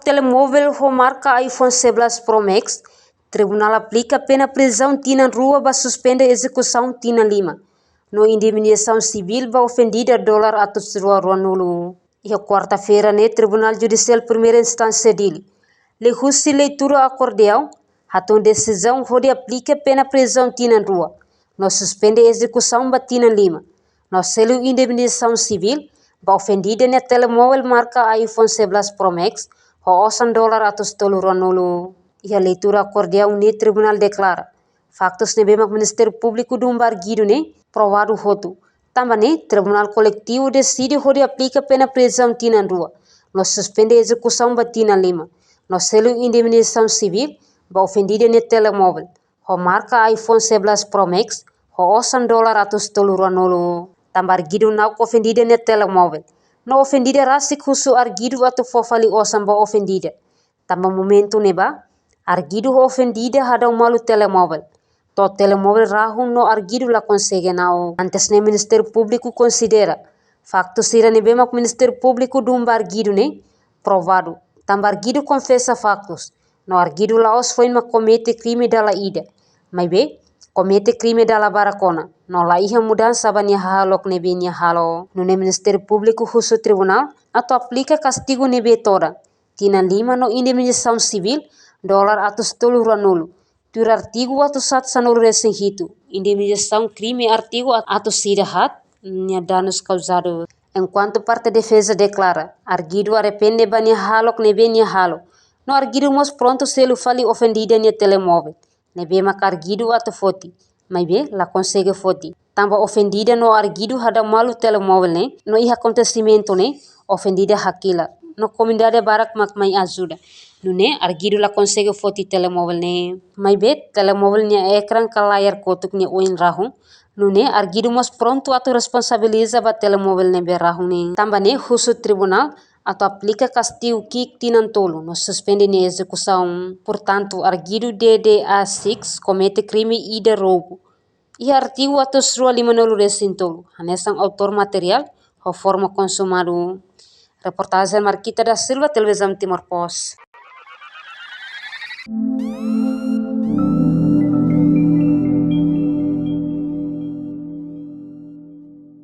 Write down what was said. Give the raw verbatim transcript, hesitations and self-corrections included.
Telemóvel ho marka iPhone sebelas Pro Max, tribunál aplika pena prizaun tinan rua ba suspende ezekusaun tinan lima, no indemnizasaun sivíl ba ofendida dolar atus rua ruanulu. Iha kuarta-feira ne'e, Tribunál Judisiál Primeira Instánsia Dili, liuhusi leitura akordeaun, hatún desizaun hodi aplika pena prizaun tinan rua, no suspende ezekusaun ba tinan lima, no selu indemnizasaun sivíl ba ofendida nia telemóvel marka iPhone sebelas Pro Max, ho osan dolar atus tolu ruanulu. Iha leitura akordeaun ne'e, tribunál deklara faktus ne'ebé mak Ministériu Públiku dun ba arguidu ne'e provadu hotu. Tanba ne'e, Tribunál Koletivu deside hodi aplika pena prizaun tinan rua, no suspende ezekusaun ba tinan lima, no selu indemnizasaun sivíl ba ofendida nia telemóvel ho marka iPhone sebelas Pro Max, ho osan dolar atus tolu ruanulu. Tanba arguidu na'ok ofendida nia telemóvel, no ofendida rasik husu arguidu atu fó fali osan ba ofendida. Tanba momentu ne'ebá, arguidu ho ofendida hadau malu telemóvel. To'o telemóvel rahun no arguidu la konsege na'ok. Antes ne'e, Ministériu Públiku konsidera faktus sira ne'ebé mak Ministériu Públiku dun ba arguidu ne'e provadu. Tanba arguidu konfesa faktus, no arguidu la'ós foin mak komete krime dala ida, maibé komete krime dala barak ona, no la iha mudansa ba nia hahalok ne'ebé nia halo. Nune'e Ministériu Públiku husu tribunál atu aplika kastigu ne'ebé todan: tinan lima no indemnizasaun sivíl dolar atus tolu ruanulu, tuir artigu atus haat sanulu resin hitu, indemnizasaun krime artigu atus ida haat, nia danus kauzadu. Enkuantu parte defeza deklara, arguidu arrepende ba nia hahalok ne'ebé nia halo, no arguidu mós prontu selu fali ofendida nia telemóvel ne'ebé mak arguidu atu foti, maibé la konsege foti. Tanba ofendida no arguidu hadau malu telemóvel ne'e, no iha akontesimentu ne'e ofendida hakilar, no komunidade barak mak mai ajuda. Nune'e arguidu la konsege foti telemóvel ne'e. Maibé telemóvel nia ekran ka layar kotuk nia oin rahun. Nune'e arguidu mós prontu atu responsabiliza ba telemóvel ne'ebé rahun ne'e. Tanba ne'e husu tribunál atu aplika kastigu ki'ik tinan tolu, no suspende nia ezekusaun. Portantu, arguidu D D A seis komete krime ida roubu iha artigu atus rua limanulu resin tolu, hanesan autór materiál ho forma konsumadu. Reportajen Marquita da Silva, Televizaun Timor Post.